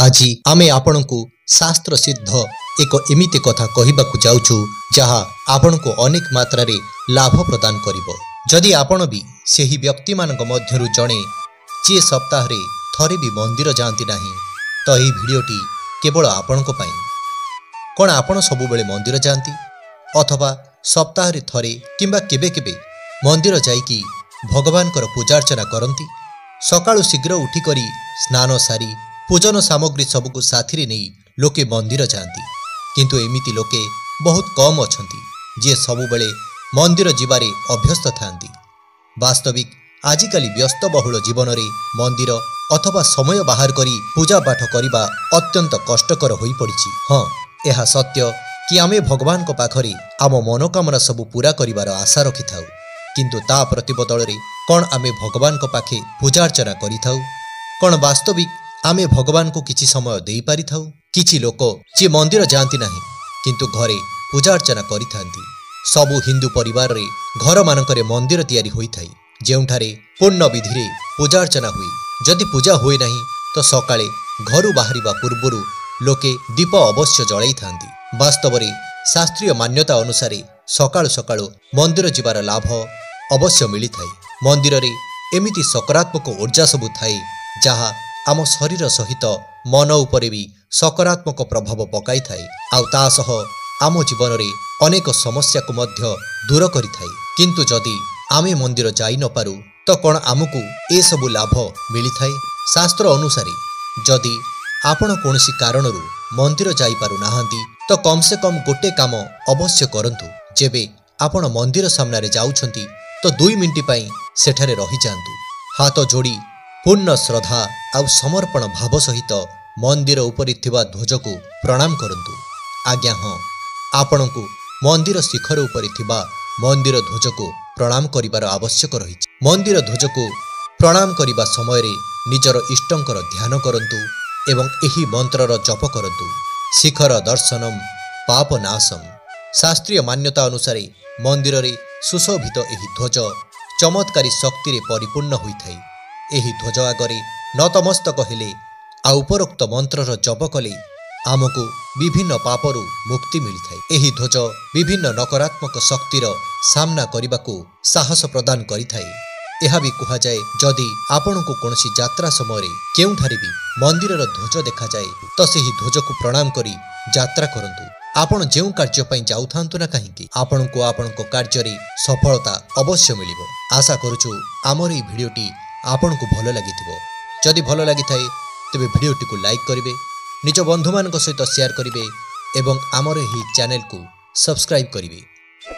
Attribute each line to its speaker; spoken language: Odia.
Speaker 1: ଆଜି ଆମେ ଆପଣଙ୍କୁ ଶାସ୍ତ୍ର ସିଦ୍ଧ ଏକ ଏମିତି କଥା କହିବାକୁ ଯାଉଛୁ, ଯାହା ଆପଣଙ୍କୁ ଅନେକ ମାତ୍ରାରେ ଲାଭ ପ୍ରଦାନ କରିବ। ଯଦି ଆପଣ ବି ସେହି ବ୍ୟକ୍ତିମାନଙ୍କ ମଧ୍ୟରୁ ଜଣେ ଯିଏ ସପ୍ତାହରେ ଥରେ ବି ମନ୍ଦିର ଯାଆନ୍ତି ନାହିଁ, ତ ଏହି ଭିଡ଼ିଓଟି କେବଳ ଆପଣଙ୍କ ପାଇଁ। କ'ଣ ଆପଣ ସବୁବେଳେ ମନ୍ଦିର ଯାଆନ୍ତି, ଅଥବା ସପ୍ତାହରେ ଥରେ କିମ୍ବା କେବେ କେବେ ମନ୍ଦିର ଯାଇକି ଭଗବାନଙ୍କର ପୂଜାର୍ଚ୍ଚନା କରନ୍ତି? ସକାଳୁ ଶୀଘ୍ର ଉଠିକରି ସ୍ନାନ ସାରି ପୂଜନ ସାମଗ୍ରୀ ସବୁକୁ ସାଥିରେ ନେଇ ଲୋକେ ମନ୍ଦିର ଯାଆନ୍ତି। କିନ୍ତୁ ଏମିତି ଲୋକେ ବହୁତ କମ୍ ଅଛନ୍ତି ଯିଏ ସବୁବେଳେ ମନ୍ଦିର ଯିବାରେ ଅଭ୍ୟସ୍ତ ଥାଆନ୍ତି। ବାସ୍ତବିକ ଆଜିକାଲି ବ୍ୟସ୍ତବହୁଳ ଜୀବନରେ ମନ୍ଦିର ଅଥବା ସମୟ ବାହାର କରି ପୂଜାପାଠ କରିବା ଅତ୍ୟନ୍ତ କଷ୍ଟକର ହୋଇପଡ଼ିଛି। ହଁ, ଏହା ସତ୍ୟ କି ଆମେ ଭଗବାନଙ୍କ ପାଖରେ ଆମ ମନୋକାମନା ସବୁ ପୂରା କରିବାର ଆଶା ରଖିଥାଉ, କିନ୍ତୁ ତା ପ୍ରତିବଦଳରେ କ'ଣ ଆମେ ଭଗବାନଙ୍କ ପାଖେ ପୂଜାର୍ଚ୍ଚନା କରିଥାଉ? କ'ଣ ବାସ୍ତବିକ ଆମେ ଭଗବାନଙ୍କୁ କିଛି ସମୟ ଦେଇପାରିଥାଉ? କିଛି ଲୋକ ଯିଏ ମନ୍ଦିର ଯାଆନ୍ତି ନାହିଁ, କିନ୍ତୁ ଘରେ ପୂଜାର୍ଚ୍ଚନା କରିଥାନ୍ତି। ସବୁ ହିନ୍ଦୁ ପରିବାରରେ ଘରମାନଙ୍କରେ ମନ୍ଦିର ତିଆରି ହୋଇଥାଏ, ଯେଉଁଠାରେ ପୂର୍ଣ୍ଣ ବିଧିରେ ପୂଜାର୍ଚ୍ଚନା ହୁଏ। ଯଦି ପୂଜା ହୁଏ ନାହିଁ, ତ ସକାଳେ ଘରୁ ବାହାରିବା ପୂର୍ବରୁ ଲୋକେ ଦୀପ ଅବଶ୍ୟ ଜଳାଇଥାନ୍ତି। ବାସ୍ତବରେ ଶାସ୍ତ୍ରୀୟ ମାନ୍ୟତା ଅନୁସାରେ ସକାଳୁ ସକାଳୁ ମନ୍ଦିର ଯିବାର ଲାଭ ଅବଶ୍ୟ ମିଳିଥାଏ। ମନ୍ଦିରରେ ଏମିତି ସକାରାତ୍ମକ ଉର୍ଜା ସବୁ ଥାଏ, ଯାହା ଆମ ଶରୀର ସହିତ ମନ ଉପରେ ବି ସକାରାତ୍ମକ ପ୍ରଭାବ ପକାଇଥାଏ, ଆଉ ତା ସହ ଆମ ଜୀବନରେ ଅନେକ ସମସ୍ୟାକୁ ମଧ୍ୟ ଦୂର କରିଥାଏ। କିନ୍ତୁ ଯଦି ଆମେ ମନ୍ଦିର ଯାଇ ନପାରୁ, ତ କ'ଣ ଆମକୁ ଏସବୁ ଲାଭ ମିଳିଥାଏ? ଶାସ୍ତ୍ର ଅନୁସାରେ ଯଦି ଆପଣ କୌଣସି କାରଣରୁ ମନ୍ଦିର ଯାଇପାରୁନାହାନ୍ତି, ତ କମ୍ ସେ କମ୍ ଗୋଟେ କାମ ଅବଶ୍ୟ କରନ୍ତୁ। ଯେବେ ଆପଣ ମନ୍ଦିର ସାମ୍ନାରେ ଯାଉଛନ୍ତି, ତ 2 ମିନିଟ୍ ପାଇଁ ସେଠାରେ ରହିଯାଆନ୍ତୁ। ହାତ ଯୋଡ଼ି ପୂର୍ଣ୍ଣ ଶ୍ରଦ୍ଧା ଆଉ ସମର୍ପଣ ଭାବ ସହିତ ମନ୍ଦିର ଉପରେ ଥିବା ଧ୍ୱଜକୁ ପ୍ରଣାମ କରନ୍ତୁ। ଆଜ୍ଞା ହଁ, ଆପଣଙ୍କୁ ମନ୍ଦିର ଶିଖର ଉପରେ ଥିବା ମନ୍ଦିର ଧ୍ୱଜକୁ ପ୍ରଣାମ କରିବାର ଆବଶ୍ୟକ ରହିଛି। ମନ୍ଦିର ଧ୍ୱଜକୁ ପ୍ରଣାମ କରିବା ସମୟରେ ନିଜର ଇଷ୍ଟଙ୍କର ଧ୍ୟାନ କରନ୍ତୁ ଏବଂ ଏହି ମନ୍ତ୍ରର ଜପ କରନ୍ତୁ, ଶିଖର ଦର୍ଶନମ ପାପ ନାଶମ। ଶାସ୍ତ୍ରୀୟ ମାନ୍ୟତା ଅନୁସାରେ ମନ୍ଦିରରେ ସୁଶୋଭିତ ଏହି ଧ୍ୱଜ ଚମତ୍କାରୀ ଶକ୍ତିରେ ପରିପୂର୍ଣ୍ଣ ହୋଇଥାଏ। ଏହି ଧ୍ୱଜ ଆଗରେ ନତମସ୍ତକ ହେଲେ ଆଉ ଉପରୋକ୍ତ ମନ୍ତ୍ରର ଜପ କଲେ ଆମକୁ ବିଭିନ୍ନ ପାପରୁ ମୁକ୍ତି ମିଳିଥାଏ। ଏହି ଧ୍ୱଜ ବିଭିନ୍ନ ନକାରାତ୍ମକ ଶକ୍ତିର ସାମ୍ନା କରିବାକୁ ସାହସ ପ୍ରଦାନ କରିଥାଏ। ଏହା ବି କୁହାଯାଏ, ଯଦି ଆପଣଙ୍କୁ କୌଣସି ଯାତ୍ରା ସମୟରେ କେଉଁଠାରେ ବି ମନ୍ଦିରର ଧ୍ୱଜ ଦେଖାଯାଏ, ତ ସେହି ଧ୍ୱଜକୁ ପ୍ରଣାମ କରି ଯାତ୍ରା କରନ୍ତୁ। ଆପଣ ଯେଉଁ କାର୍ଯ୍ୟ ପାଇଁ ଯାଉଥାନ୍ତୁ ନା କାହିଁକି, ଆପଣଙ୍କୁ ଆପଣଙ୍କ କାର୍ଯ୍ୟରେ ସଫଳତା ଅବଶ୍ୟ ମିଳିବ। ଆଶା କରୁଛୁ ଆମର ଏହି ଭିଡ଼ିଓଟି ଆପଣଙ୍କୁ ଭଲ ଲାଗିଥିବ। ଯଦି ଭଲ ଲାଗିଥାଏ, ତେବେ ଭିଡ଼ିଓଟିକୁ ଲାଇକ୍ କରିବେ, ନିଜ ବନ୍ଧୁମାନଙ୍କ ସହିତ ସେୟାର କରିବେ ଏବଂ ଆମର ଏହି ଚ୍ୟାନେଲକୁ ସବସ୍କ୍ରାଇବ୍ କରିବେ।